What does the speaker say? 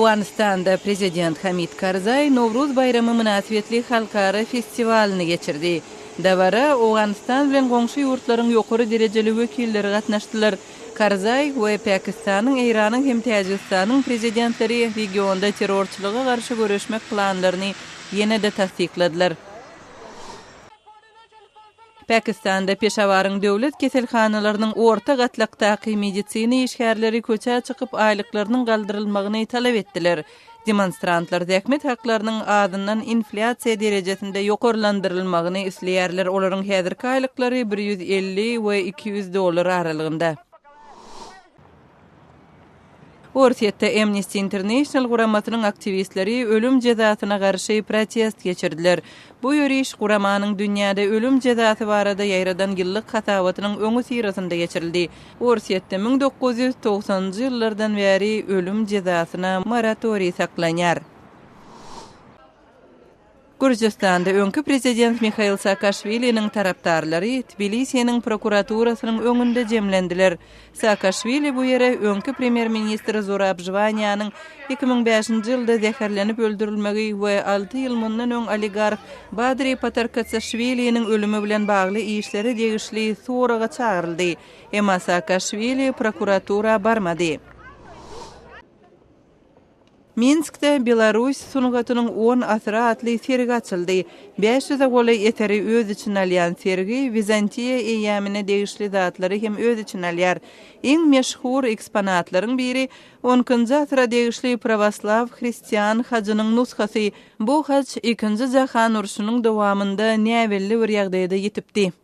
Owganystanda prezident Hamid Karzaý Nowruz baýramy mynasybetli halkara festiwalyny geçirdi. Dabara Owganystan bilen goňşy ýurtlaryň ýokary derejeli wekilleri gatnaşdylar. Karzaý we Pakistanyň, Eýranyň hem Täjigistanyň prezidentleri regionda terrorçylyga garşy göreşmek planlaryny ýene-de tassykladylar. Pakistanda Peşawaryň döwlet keselhanalarynyň orta gatlakdaky medisina işgärleri köçä çykyp aýlyklarynyň galdyrylmagyny talap etdiler. Demonstrantlar zähmet haklarynyň azyndan inflýasiýa derejesinde ýokarlandyrylmagyny isleýärler, olaryň häzirki aýlyklary 150 we 200 dollar aralygynda. Orsýetde Amnesty International guramasynyň aktiwistleri ölüm jezasyna garşy protest geçirdiler. Bu ýöriş guramanyň dünýäde ölüm jezasy barada ýaýradan ýyllyk hasabatynyň öňüsyrasynda geçirildi. Orsýetde 1990-njy ýyllardan bäri ölüm jezasyna moratoriý saklanýar. Gürjüstanda öňki prezident Mihail Saakaşwiliniň tarapdarlary Tbilisiniň prokuraturasynyň öňünde jemlendiler. Saakaşwili bu ýere öňki premýer-ministr Zurab Žwaniýanyň 2005-nji ýylda zäherlenip öldürilmegi we alty ýyl mundan öň oligarh Badri Patarkatsişwiliniň ölümi bilen bagly işlere degişli soraga çagyryldy. Emma Saakaşwili prokuratura barmady. Minskde Belarus sungatynyň on asyry atly sergi açyldy. Bäş ýüze golaý eseri öz içine alýan sergi Wizantiýa eýýamyna degişli zatlary hem öz içine alýar. Iň meşhur eksponatlaryň biri on ikinji asyra degişli prawoslaw hristian hajynyň nusgasy. Bu haç Ikinji jahan urşunyň dowamynda näbelli bir ýagdaýda ýitipdi.